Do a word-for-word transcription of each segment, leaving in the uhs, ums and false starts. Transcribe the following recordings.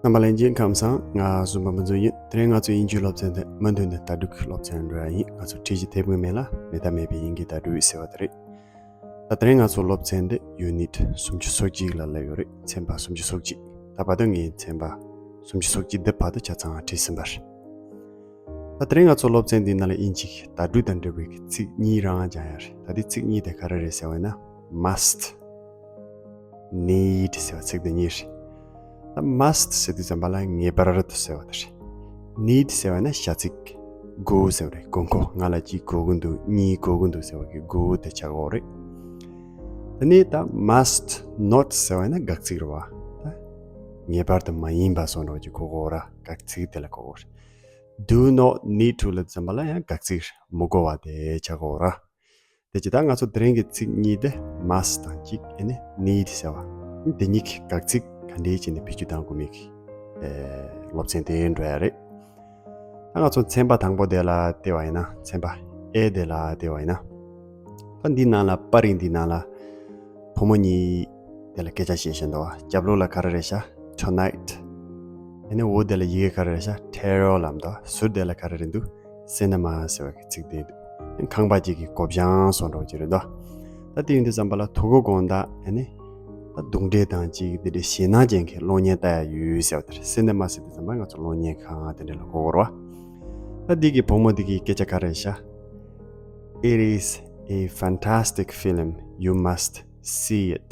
རྣམ་པ་ལྷན་རྒྱས་ཁམས་བཟང་། ང་བཟོད་པ་མུན་བཙུན་ཡིན། དེ་རིང་ང་ཚོའི་དབྱིན་ཇིའི་སློབ་ཚན་དེ་མུ་མཐུད་ནས་བརྡ་སྤྲོད་ཀྱི་སློབ་ཚན་འགྲོ་ཡ་ཡིན། ང་ཚོ་ཁྲིད་གཞི་དེབ་ཀྱི་མིང་ལ་མེད་ཐབས་མེད་པའི་དབྱིན་ཇིའི་བརྡ་སྤྲོད་ཟེར་བ་དེ་རེད། ད་དེ་རིང་ང་ཚོའི་སློབ་ཚན་དེ་ཡུ་ནིཊ་སུམ་ཅུ་སོ་གཅིག་ལ་སླེབས་ཡོད་རེད། ཚན་པ་སུམ་ཅུ་སོ་གཅིག་ད་བར་དུ་ངས་ཚན་པ་སུམ་ཅུ་སོ་གཅིག་འདི་བར་དུ་ཆ་ཚང་ཁྲིད་ཟིན་པ་རེད། ད་དེ་རིང་ང་ཚོ་སློབ་ཚན་འདི་ནང་ལ་དབྱིན་ཇིའི་བརྡ་སྤྲོད་དང་འབྲེལ་བའི་ཚིག་གཉིས་རང་སྦྱང་ཡ་རེད། ད་དེ་ཚིག་གཉིས་དེ་ག་རེ་རེད་ཟེར་བ་ཡིན་ན། མ་སི་ཊི། ནིཌ་ཟེར་བ་ཚིག་དེ་གཉིས་རེད། ད་མ་སི་ཊི་ཟེར་དུས་ཙམ་པ་ལ་ངེས་པར་དུ་ཟེར་བ་དེ་རེད། ནིཌ་ཟེར་བ་ཡིན་ན་བྱ་ཚིག་དགོས་ཟེར་བ་རེད། དགོས་མཁོ། ང་ལ་གཅིག་དགོས་ཀྱི་འདུག་གཉིས་དགོས་ཀྱི་འདུག་ཟེར་བ་གི་དགོས་དེ་ཆགས་ཀྱི་ཡོད་རེད། དེ་ནས་ད་མ་སི་ཊི་ནོ་ཊི་ཟེར་བ་ཡིན་ན་དགག་ཚིག་རེད་བ། ད་ངེས་པར་དུ་མ་ཡིན་པ་སོགས་འདྲ་བ་ཅིག་གོ་གི་ཡོད་ར། དགག་ཚིག་དེ་ལ་གོ་གི་ཡོད་རེད། Do not need to ལབ་ཙམ་པ་ལ་ཡང་དགག་ཚིག་རེད། མི་དགོས་པ་དེ་ཆགས་ཀྱི་ཡོད་ར། དེ་ཅི་ད་ང་ཚོ་དེ་རིང་གི་ཚིག་གཉིས་དེ་མ་སི་ཊི་དང་གཅིག་ཨེ་ནི་ནིཌ་ཟེར་བ། དེ་གཉིས་ཀྱི་དགག་ཚིག་ག་འདྲས་བྱས་ནས་བེད་སྤྱོད་གཏང་དགོས་མིན་གྱི་ཨེ་སློབ་ཚན་དེ་འགྲོ་ཡ་རེད། ད་ང་ཚོ་ཚན་པ་དང་པོ་དེ་ལ་བལྟས་པ་ཡིན་ན། ཚན་པ་ཨེ་དེ་ལ་བལྟས་པ་ཡིན་ན། ད་འདི་ནང་ལ་པར་རིས་འདི་ནང་ལ་བུ་མོ་གཉིས་དེ་ལ་སྐད་ཆ་བཤད་བཞིན་འདུག་བ། རྒྱབ་ལོགས་ལ་ག་རེ་རེད་ཤག Tonight། ཨེ་ནི་འོག་དེ་ལ་ཡི་གེ་ག་རེ་རེད་ཤག Terror ལབ་འདུག་བ། ཟུར་དེ་ལ་ག་རེ་རེད་འདུག Cinema ཟེར་བ་གི་ཚིག་དེ་འདུག་ཨེ་ནི་ཁང་པ་གཅིག་གི་སྒོ་བྱང་སོགས་འདྲ་བོ་ཅིག་རེད་འདུག་ད་དེ་ཡིན་དུས་ཙམ་པ་ལ་དོ་དགོང་དག་ཨེ་ནི་ད་རྡུང་རྡེག་དང་གཅིག་དེ་འདྲའི་ཞེད་སྣང་ཅན་གྱི་གློག་བརྙན་ལྟ་ཡ་ཡོད་ཟེར་བ་དེ་རེད། Cinema ཟེར་དུས་ཙམ་པ་ང་ཚོ་གློག་བརྙན་ཁང་དེ་འདྲ་ལ་གོ་གི་ཡོད་རེད་བ། ད་འདི་གི་བུ་མོ་འདི་གི་སྐད་ཆ་ག་རེ་རེད་ཤག It is a fantastic film. You must see it.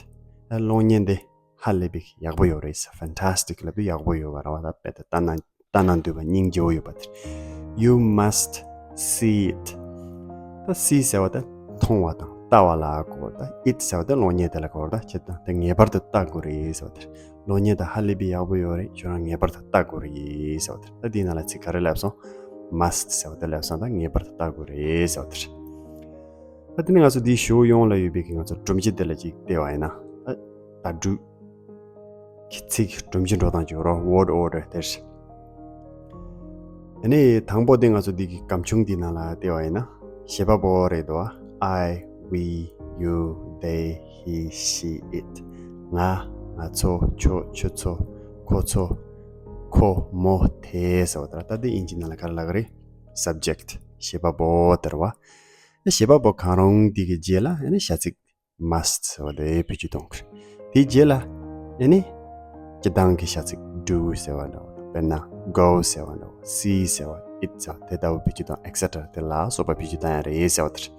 ད་གློག་བརྙན་འདི་ཧ་ལས་པའི་ཡག་པོ་ཡོད་རེད། Fantastic ལབ་དུས་ཡག་པོ་ཡོད་པ་རེད་བ། ད་དཔེ་ད་ལྟ་ན་ལྟ་ན་འདོད་པ་སྙིང་རྗེ་བོ་ཡོད་པ་དེ། You must see it. ད་see ཟེར་བ་ད་མཐོང་བ་དང་ལྟ་བ་ལ་གོ་བ། ད་it ཟེར་བ་ད་གློག་བརྙན་དེ་ལ་གོ་བ། ད་ཁྱེད་དང་དེ་ངེས་པར་དུ་ལྟ་དགོས་རེད་ཟེར་བ་དེ། གློག་བརྙན་ད་ཧ་ལས་པའི་ཡག་པོ་ཡོད་རེད། ཁྱོད་རང་ངེས་པར་དུ་ལྟ་དགོས་རེད་ཟེར་བ་དེ། ད་དེའི་ནང་ལ་ཚིག་ག་རེ་སླེབས་སོང་། Must ཟེར་བ་དེ་སླེབས་སོང་། ད་ངེས་པར་དུ་ལྟ་དགོས་རེད་ཟེར་བ་དེ། ད་དེ་ནས་ང་ཚོ་འདིའི་གཞུག་ཡོངས་ལ་ཡོད་པའི་གི་ང་ཚོ་སྒྲོམ་གཞི་དེ་ལ་ཅིག་བལྟས་པ་ཡིན་ན། ད་བརྡ་སྤྲོད་ཀྱི་ཚིག་སྒྲོམ་གཞི་འགྲོ་སྟངས་ཅིག་ཡོད་རེད། Word order དེ་རེད། ཨ་ནི་དང་པོ་དེ་ང་ཚོ་འདི་གི་སྒམ་ཆུང་འདི་ནང་ལ་བལྟས་པ་ཡིན་ན། བྱེད་པ་པོ་རེད་འདུག་བ། I, we, you, they, he, she, it. ང་། ང་ཚོ། ཁྱོད། ཁྱོད་ཚོ། ཁོ་ཚོ། ཁོ་མོ་དེ་ཟེར་བ་དེ་རེད། ད་དེ་དབྱིན་ཇི་ནང་ལ་ག་རེ་ལབ་ཀྱི་རེད། Subject བྱེད་པ་པོ་དེ་རེད་བ། བྱེད་པ་པོ་གང་རུང་འདི་གི་རྗེས་ལ་ཨ་ནི་བྱ་ཚིག must ཟེར་བ་དེ་བེད་སྤྱོད་གཏོང་དགོས། དེའི་རྗེས་ལ་ཨེ་ནི་སྤྱིར་བཏང་གི་བྱ་ཚིག་do ཟེར་བ་འདྲ་བོ་དང་། དཔེར་ན་go ཟེར་བ་འདྲ་བོ། see ཟེར་བ། it ཟེར་བ་དེ་ལྟ་བུ་བེད་སྤྱོད་གཏོང་། et cetera དེ་ལ་སོགས་པ་བེད་སྤྱོད་གཏོང་ཡ་རེད་ཟེར་བ་དེ་རེད།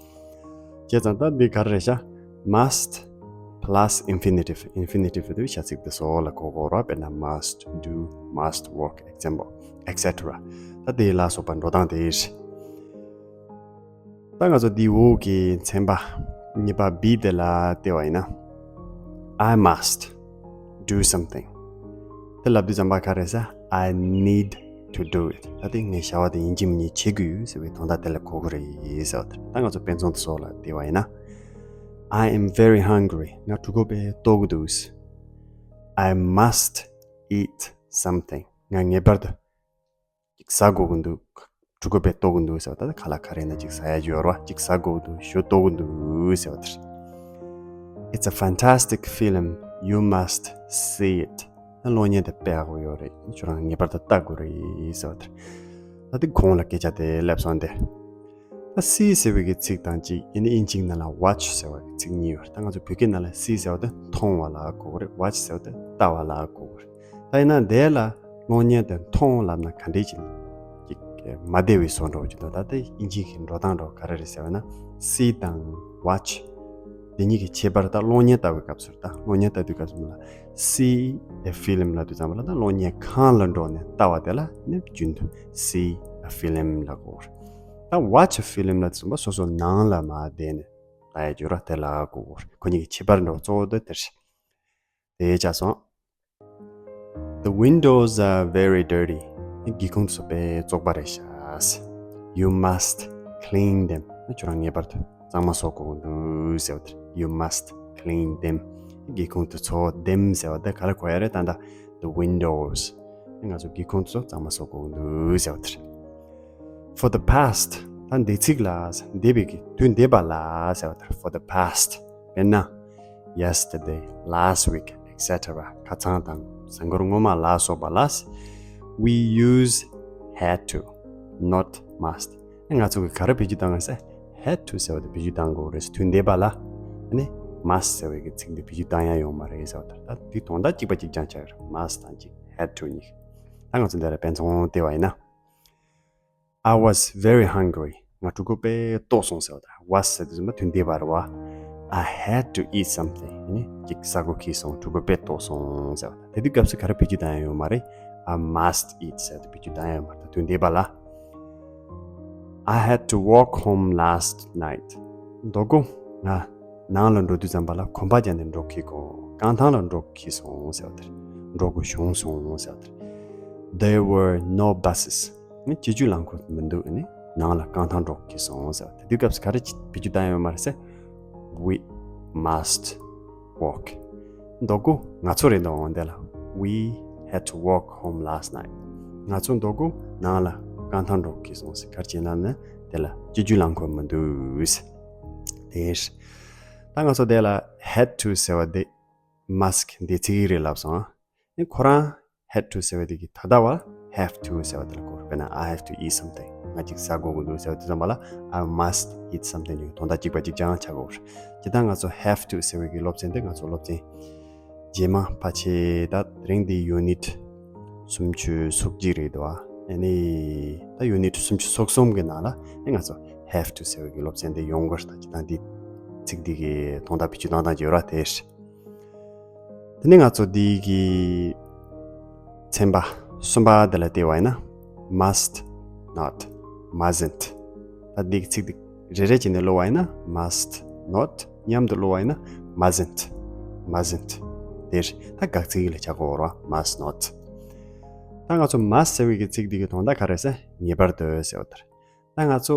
བྱས་ཙང་ད་འདི་ག་རེ་རེད་ཤག must plus infinitive. Infinitive དེ་བྱ་ཚིག་དེ་ཚོ་ལ་གོ་གོ་ར། དཔེར་ན་must do, must work, example, et cetera. ད་དེ་ལ་སོགས་པ་འགྲོ་སྟངས་དེ་རེད། ད་ང་ཚོ་འདིའི་འོག་གི་ཚན་པ་གཉིས་པ་B དེ་ལ་བལྟས་པ་ཡིན་ན། I must do something. དེ་ལབ་དུས་ཙམ་པ་ག་རེ་ཟེར། I need to do it. ད་དེ་ངས་བྱ་བ་དེ་ཡིན་གཅིག་མིན་གཅིག་བྱེད་དགོས་ཟེར་བའི་དོན་དག་དེ་ལ་གོ་གི་རེད་ཟེར་བ་དེ། ད་ང་ཚོ་དཔེ་མཚོན་དེ་ཚོ་ལ་བལྟས་པ་ཡིན་ན། I am very hungry. ང་ཕྲུ་གུ་དཔེ་ལྟོགས་ཀྱི་འདུག I must eat something. ང་ངེས་པར་དུ་ཅིག་ཟ་དགོས་ཀྱི་འདུག་ཕྲུ་གུ་དཔེ་ལྟོགས་ཀྱི་འདུག་ཟེར་བ། ད་ཁ་ལག་ག་རེ་ཡིན་ན་ཅིག་ཟ་ཡ་ཅིག་ཡོད་རེད་བ། ཅིག་ཟ་དགོས་ཀྱི་འདུག་ཞོ་ལྟོགས་ཀྱི་འདུག་ཟེར་བ་དེ་རེད། It's a fantastic film. You must see it. ད་གློག་བརྙན་དེ་དཔེ་ཡག་པོ་ཡོད་རེད། ཁྱོད་རང་ངེས་པར་དུ་ལྟ་དགོས་རེད་ཟེར་བ་དེ་རེད། ད་དེ་གོང་ལ་སྐད་ཆ་དེ་སླེབས་སོང་སྟེ། ད་see ཟེར་བའི་གི་ཚིག་དང་གཅིག་ཨེ་ནི་དབྱིན་ཇིའི་ནང་ལ་watch ཟེར་བ་གི་ཚིག་གཉིས་ཡོད་རེད། ད་ང་ཚོ་བོད་སྐད་ནང་ལ་see ཟེར་བ་དེ་མཐོང་བ་ལ་གོ་གི་རེད། watch ཟེར་བ་དེ་ལྟ་བ་ལ་གོ་གི་རེད། ད་ཡིན་ན་དེ་ལ་གློག་བརྙན་དེ་མཐོང་ལབ་ན་ག་འདྲས་ཅིག་ཅིག་མ་བདེ་བའི་བཟོ་འདྲ་བོ་ཅིག་འདུག་ད་ལྟ་དབྱིན་ཇི་གི་འགྲོ་སྟངས་འདྲ་བོ་ག་རེ་རེད་ཟེར་བ་ན། see དང་watch དེ་གཉིས་ཀྱི་ཁྱད་པར། ད་གློག་བརྙན་ལྟ་བའི་སྐབས་སུ། ད་གློག་བརྙན་ལྟ་དུས་སྐབས་སུ་ལ་see a film ལབ་དུས་ཙམ་པ་ལ། ད་གློག་བརྙན་ཁང་ལ་འགྲོ་ནས་ལྟ་བ་དེ་ལ་ནི་རྒྱུན་དུ་see a film ལབ་དགོས། ད་watch a film ལབ་དུས་ཙམ་པ་སོ་སོ་ནང་ལ་མར་བསྡད་ནས་ལྟ་ཡ་ཅིག་ཡོད་རེད། དེ་ལ་གོ་དགོས། ཁོ་གཉིས་ཀྱི་ཁྱད་པར་འདྲ་བོ་གཙོ་བོ་དེ་དེ་རེད། དེ་ཆགས་སོང་། The windows are very dirty. སྒེའུ་ཁུང་ཚོ་དཔེ་བཙོག་པ་རེད་ཤག You must clean them. ཁྱོད་རང་ངེས་པར་དུ་གཙང་མ་བཟོ་དགོས་འདུག་ཟེར་བ་དེ་རེད། You must clean them. སྒེའུ་ཁུང་དེ་ཚོ། them ཟེར་བ་དེ་ག་ལ་གོ་ཡ་རེད། ད་ལྟ་the windows. ང་ཚོ་སྒེའུ་ཁུང་དེ་ཚོ་གཙང་མ་བཟོ་དགོས་འདུག་ཟེར་བ་དེ་རེད། For the past. ད་འདས་ཚིག་ལ། འདས་པའི་གི་དུས་འདས་པ་ལ་ཟེར་བ་དེ་རེད། For the past. དཔེར་ན། yesterday, last week, et cetera. ཁ་སང་དང་ གཟའ་འཁོར་སྔོན་མ་ལ་སོགས་པ་ལ། We use had to, not must. ང་ཚོ་གི་ག་རེ་བེད་སྤྱོད་བཏང་ཟེར། Had to ཟེར་བ་དེ་བེད་སྤྱོད་བཏང་དགོས་རེད། དུས་འདས་པ་ལ། ཨ་ནི་must ཟེར་བའི་གི་ཚིག་འདི་བེད་སྤྱོད་བཏང་ཡ་ཡོད་མ་རེད་ཟེར་བ་དེ། ད་འདི་དོན་དག་གཅིག་པ་གཅིག་རྐྱང་ཆགས་ཀྱི་རེད། Must དང་གཅིག had to གཉིས། ད་ང་ཚོ་འདི་ལ་དཔེ་མཚོན་བལྟས་པ་ཡིན་ན། I was very hungry. ང་ཕྲུ་གུ་དཔེ་ལྟོགས་སོང་ཟེར་བ་དང་། Was ཟེར་དུས་ཙམ་པ་དུས་འདས་པ་རེད་བ། I had to eat something. ཨ་ནི་གཅིག་ཟ་དགོས་ཁེལ་སོང་། ཕྲུ་གུ་དཔེ་ལྟོགས་སོང་ཟེར་བ་དང་། དེ་དུས་སྐབས་སུ་ག་རེ་བེད་སྤྱོད་བཏང་ཡ་ཡོད་མ་རེད། I must eat ཟེར་དུས་བེད་སྤྱོད་བཏང་ཡ་ཡོད་མ་རེད། ད་དུས་འདས་པ་ལ། I had to walk home last night. མདོ་དགོང་ང་ནང་ལ་འགྲོ་དུས་ཙམ་པ་ལ་གོམ་པ་རྒྱག་ནས་འགྲོ་ཁེལ་གོ། རྐང་ཐང་ལ་འགྲོ་ཁེལ་སོང་ཟེར་བ་དེར། འགྲོ་དགོས་བྱུང་སོང་ཟེར་བ་དེར། There were no buses. ནི་སྤྱི་སྤྱོད་རླངས་འཁོར་མི་འདུག་ནི་ནང་ལ་རྐང་ཐང་འགྲོ་ཁེལ་སོང་ཟེར་བ། དེ་དུས་སྐབས་སུ་ག་རེ་བེད་སྤྱོད་བཏང་ཡོད་མ་རེད་ཟེར། We must walk. མདོ་དགོང་ང་ཚོ་རེད་འདུག་འོང་དེ་ལ། We had to walk home last night. ང་ཚོ་མདོ་དགོང་ནང་ལ་རྐང་ཐང་འགྲོ་དགོས་སོང་ཟེར། ག་རེ་བྱས་ན་ནི་དེ་ལ་སྤྱི་སྤྱོད་རླངས་འཁོར་མི་འདུག་ཟེར། དེ་རེད། ད་ང་ཚོ་དེ་ལ་had to ཟེར་བ་དེ་must འདས་ཚིག་རེད་ལབ་སོང་། ཨ་ནི་ཁོ་རང་had to ཟེར་བ་དེ་གི་ད་ལྟ་བ་have to ཟེར་བ་དེ་ལ་གོ། དཔེར་ན། I have to eat something. ང་གཅིག་ཟ་དགོས་ཀྱི་འདུག་ཟེར་བ་དེ་ཙམ་པ་ལ། I must eat something གཉིས་དོན་དག་གཅིག་པ་གཅིག་རྐྱང་ཆགས་དགོས་རེད། ཇི་ལྟར་ང་ཚོ་have to ཟེར་བའི་གི་སློབ་ཚན་དེ་ང་ཚོ་སློབ་ཚན་རྗེས་མ་ཕལ་ཆེར་ད་རིང་འདི་unit སུམ་ཅུ་སོ་གཅིག་རེད་འདུག་ཨ་ནི་ད་unit སུམ་ཅུ་སོ་གསུམ་གི་ནང་ལ་ཨ་ནི་ང་ཚོ་have to ཟེར་བའི་གི་སློབ་ཚན་དེ་ཡོང་གི་རེད། ད་ཇི་ལྟར་འདི་ཚིག་འདི་གི་དོན་དག་བེད་སྤྱོད་གཏོང་སྟངས་ཀྱི་ཡོད་ར་དེ་རེད། དེ་ནས་ང་ཚོ་འདི་གི་ཚན་པ་གསུམ་པ་འདི་ལ་བལྟས་པ་ཡིན་ན། must not, mustn't. ད་འདི་གི་ཚིག་འདི་རེ་རེ་བྱས་ནས་ཀློག་པ་ཡིན་ན། must not མཉམ་དུ་ཀློག་པ་ཡིན་ན། mustn't, mustn't. དེར་ད་དགག་ཚིག་ལ་ཆགས་ཀྱི་ཡོད་རེད་བ། must not. ད་ང་ཚོ་must ཟེར་བའི་གི་ཚིག་འདི་གི་དོན་དག་ག་རེ་ཟེར། ངེས་པར་དུ་ཟེར་བ་དེར། ད་ང་ཚོ་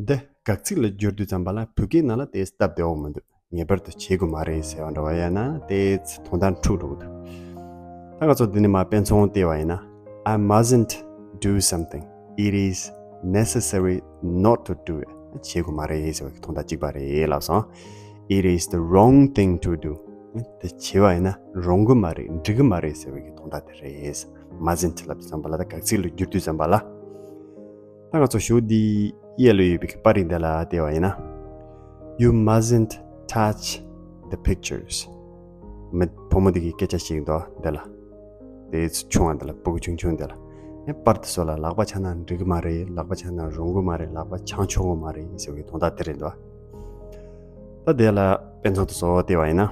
འདི་དགག་ཚིག་ལ་བསྒྱུར་དུས་ཙམ་པ་ལ་བོད་སྐད་ནང་ལ་དེ་སྟབས་བདེ་བོ་མི་འདུག་ངེས་པར་དུ་བྱེད་དགོས་མ་རེད་ཟེར་བ་འདྲ་བ་ཡིན་ན་དེ་དོན་དག་འཁྲུག་འགྲོ་གི་འདུག་ད་ང་ཚོ་འདི་ནས་མར་དཔེ་མཚོན་བལྟས་པ་ཡིན་ན། I mustn't do something. It is necessary not to do it. བྱེད་དགོས་མ་རེད་ཟེར་བའི་དོན་དག་གཅིག་པ་རེད་ལབ་སོང་། It is the wrong thing to do. དེ་བྱས་པ་ཡིན་ན་རུང་གི་མ་རེད། འགྲིག་གི་མ་རེད་ཟེར་བའི་དོན་དག་དེ་རེད། mustn't ལབ་དུས་ཙམ་པ་ལ། ད་དགག་ཚིག་ལ་བསྒྱུར་དུས་ཙམ་པ་ལ། ད་ང་ཚོ་གཞུག་འདི་གཡས་ལ་ཡོད་པའི་པར་རིས་འདི་ལ་བལྟས་པ་ཡིན་ན། You mustn't touch the pictures. མི་བུ་མོ་འདི་གིས་སྐད་ཆ་བཤད་ཀྱི་འདུག་འདི་ལ། དེ་ཆུང་བ་འདི་ལ། སྤུ་གུ་ཆུང་ཆུང་འདི་ལ། ཨེ་པར་དེ་ཚོ་ལ་ལག་པ་འཆང་ན་འགྲིག་གི་མ་རེད། ལག་པ་འཆང་ན་རུང་གི་མ་རེད། ལག་པ་འཆང་ཆོག་གི་མ་རེད་ཟེར་བའི་དོན་དག་དེ་རེད་འདུག་ད་དེ་ལ་དཔེ་མཚོན་དེ་ཚོ་བལྟས་པ་ཡིན་ན།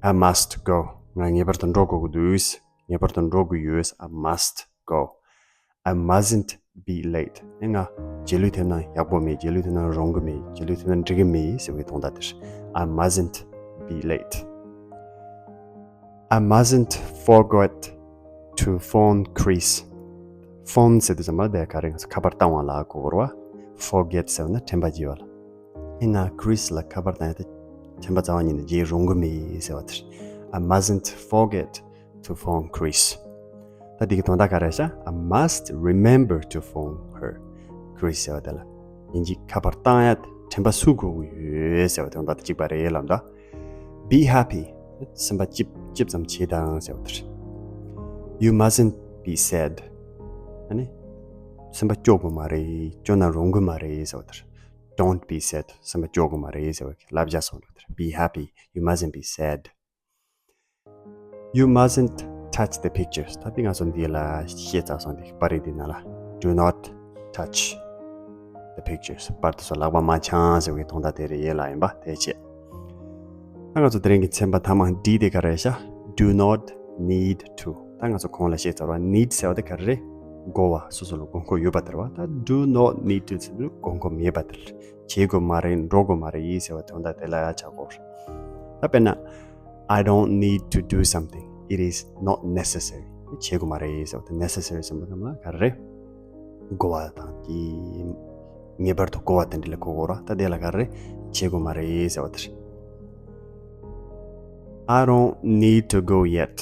I must go. ང་ངེས་པར་དུ་འགྲོ་དགོས་ཀྱི་འདུག་ངེས་པར་དུ་འགྲོ་དགོས་ཡོད། I must go. I mustn't be late. ཨེ་ང་རྗེས་ལུས་ཐེབས་ན་ཡག་པོ་མེད། རྗེས་ལུས་ཐེབས་ན་རུང་གི་མེད། རྗེས་ལུས་ཐེབས་ན་འགྲིག་གི་མེད་ཟེར་བའི་དོན་དག་དེ་རེད། I mustn't be late. I mustn't forget to phone Chris. Phone ཟེར་དུས་ཙམ་པ་དེ་ག་རེ་ང་ཚོ་ཁ་པར་བཏང་བ་ལ་གོ་དགོས་རེད་བ། Forget ཟེར་བ་ན་དྲན་པ་བརྗེད་པ་ལ། ཨེ་ང་Chris ལ་ཁ་པར་བཏང་ཡ་དེ་དྲན་པ་རྩ་བ་ཉིད་ནས་བརྗེད་རུང་གི་མེད་ཟེར་བ་དེ་རེད། I mustn't forget to phone Chris. ད་འདི་གི་དོན་དག་ག་རེ་ཤག I must remember to phone her. Chris ཟེར་བ་དེ་ལ་ཡིན་གཅིག་ཁ་པར་བཏང་ཡ་དྲན་པ་སུ་དགོས་ཀྱི་ཡོད་ཟེར་བ་དོན་དག་དེ་གཅིག་པ་རེད་ལབ་ད། Be happy. སེམས་པ་ལྕིབ་ལྕིབ་ཙམ་བྱེད་དང་ཟེར་བ་དེ་རེད། You mustn't be sad. ཨ་ནི་སེམས་པ་སྐྱོ་དགོས་མ་རེད། སྐྱོ་ན་རུང་གི་མ་རེད་ཟེར་བ་དེ་རེད། Don't be sad. སེམས་པ་སྐྱོ་དགོས་མ་རེད་ཟེར་བ་གི་བསླབ་བྱ་སོང་འགྲོ་དེ་རེད། Be happy. You mustn't be sad. You mustn't touch the pictures. ད་འདི་ང་ཚོ་འདི་ལ་བཤད་ཚར་སོང་། འདི་པར་རིས་འདི་ནང་ལ། Do not touch the pictures. པར་དེ་ཚོ་ལག་པ་མ་འཆང་ཟེར་བའི་དོན་དག་དེ་རེད་ལབ་ཡིན་པ་དེ་བྱས། ད་ང་ཚོ་དེ་རིང་གི་ཚན་པ་ཐ་མ་D དེ་ག་རེ་ཤག Do not need to. ད་ང་ཚོ་གོང་ལ་བཤད་ཚར་བ། Need ཟེར་བ་དེ་ག་རེ་རེད། དགོས་པ། སོ་སོ་ལ་དགོས་མཁོ་ཡོད་པ་དེ་རེད་བ། ད་do not need to ཟེར་དུས་དགོས་མཁོ་མེད་པ་དེ་རེད། བྱེད་དགོས་མ་རེད། འགྲོ་དགོས་མ་རེད་ཟེར་བའི་དོན་དག་དེ་ལ་ཡ་ཆགས་དགོས་རེད། ད་དཔེར་ན། I don't need to do something. It is not necessary. བྱེད་དགོས་མ་རེད་ཟེར་བ་དེ། Necessary ཟེར་བ་དེ་ལ་ག་རེ་རེད། དགོས་པ་དང་དེ་ངེས་པར་དུ་དགོས་པ་དེ་འདྲ་ལ་གོ་དགོས་ར། ད་དེ་ལ་ག་རེ་རེད། བྱེད་དགོས་མ་རེད་ཟེར་བ་དེ་རེད། I don't need to go yet.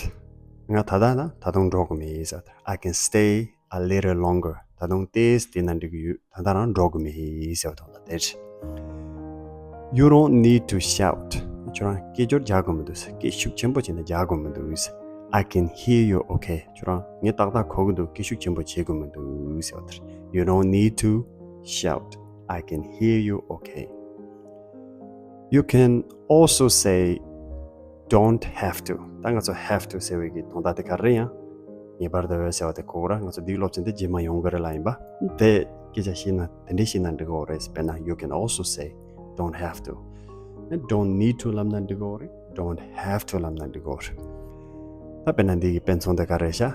ང་ད་ལྟ་ན་ད་དུང་འགྲོ་དགོས་མེད་ཟེར་བ་དེ། I can stay a little longer. ད་དུང་ཏོག་ཙམ་དེ་ན་འགྲིག་གི་ཡོད། ད་ལྟ་རང་འགྲོ་དགོས་མེད་ཟེར་བ་དང་ད་དེར། You don't need to shout. ཁྱོད་རང་སྐད་ཅོར་རྒྱག་དགོས་མི་འདུག་སྐད་ཤུགས་ཆེན་པོ་བྱས་ནས་རྒྱག་དགོས་མི་འདུག I can hear you okay. ཁྱོད་རང་ངས་ཏག་ཏག་གོ་གི་འདུག་སྐད་ཤུགས་ཆེན་པོ་བྱེད་དགོས་མི་འདུག་ཟེར་བ་དེ་རེད། You don't need to shout. I can hear you okay. You can also say don't have to. ད་ང་ཚོ་have to ཟེར་བའི་གི་དོན་དག་དེ་ག་རེ་ཡང་ངེས་པར་དུ་ཟེར་བ་དེ་གོ་གི་ར། ང་ཚོ་འདིའི་སློབ་ཚན་དེ་རྗེས་མ་ཡོང་གི་རེད་ལ། ཡིན་པ་དེ་སྐད་ཆ་བཤད་ན་དེ་འདྲས་བཤད་ན་འགྲིག་གི་རེད། དཔེར་ན། You can also say don't have to. Don't need to ལབ་ན་འགྲིག་གི་རེད། Don't have to ལབ་ན་འགྲིག་གི་རེད། ད་དཔེར་ན་འདི་གི་དཔེ་མཚོན་དེ་ག་རེ་ཤག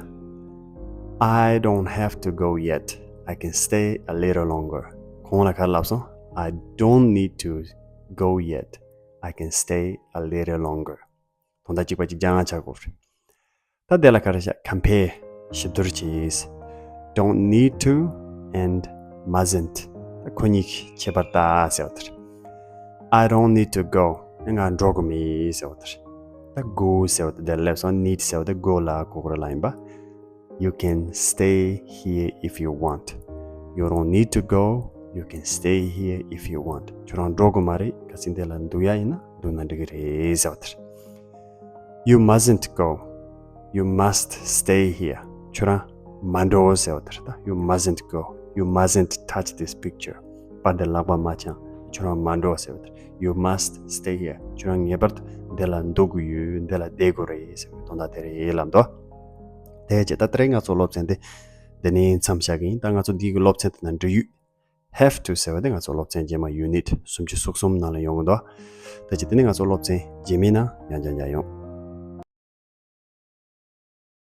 I don't have to go yet. I can stay a little longer. གོང་ལ་ག་རེ་ལབ་སོང་། I don't need to go yet. I can stay a little longer. དོན་དག་གཅིག་པ་གཅིག་རྐྱང་ཆགས་དགོས་རེད། ད་དེ་ལ་ག་རེ་ཤག compare. ཞིབ་བསྡུར་བྱེད། Don't need to and mustn't. ད་ཁོ་གཉིས་ཀྱི་ཁྱད་པར་ལྟ་ཟེར་བ་དེ་རེད། I don't need to go. ང་འགྲོ་དགོས་མེད་ཟེར་བ་དེ་རེད། ད་go ཟེར་བ་དེ་དེར་སླེབས་སོང་། need ཟེར་བ་དེ་go ལ་གོ་གི་རེད་ལ། ཡིན་པ། You can stay here if you want. You don't need to go. You can stay here if you want. ཁྱོད་རང་འགྲོ་དགོས་མ་རེད། གལ་སྲིད་འདི་ལ་འདུག་ཡ་ཡིན་ན་འདུག་ན་འགྲིག་གི་རེད་ཟེར་བ་དེ་རེད། You mustn't go. You must stay here. ཁྱོད་རང་མ་འགྲོ་ཟེར་བ་དེ་རེད། ད་you mustn't go. You mustn't touch this picture. པར་འདི་ལག་པ་མ་འཆང་། ཁྱོད་རང་མ་འགྲོ་ཟེར་བ་དེ་རེད། You must stay here. ཁྱོད་རང་ངེས་པར་དུ་འདི་ལ་འདུག་དགོས་ཡོད། འདི་ལ་བསྡད་དགོས་རེད་ཟེར་བའི་དོན་དག་དེ་རེད་ལབ་འདུག་དེ་བྱས་ད་ད་རེས་ང་ཚོ་སློབ་ཚན་དེ་འདི་ནས་མཚམས་བཞག་གི་ཡིན། ད་ང་ཚོ་འདི་གི་སློབ་ཚན་དེ་ནང་འབྲེལ་ཡོད་have to ཟེར་བ་དེ་ང་ཚོ་སློབ་ཚན་རྗེས་མ་unit སུམ་ཅུ་སོ་གསུམ་ནང་ལ་ཡོང་གི་འདུག་དེ་བྱས་དེ་ནས་ང་ཚོ་སློབ་ཚན་རྗེས་མའི་ནང་ཡང་བསྐྱར་མཇལ་ཡོང་།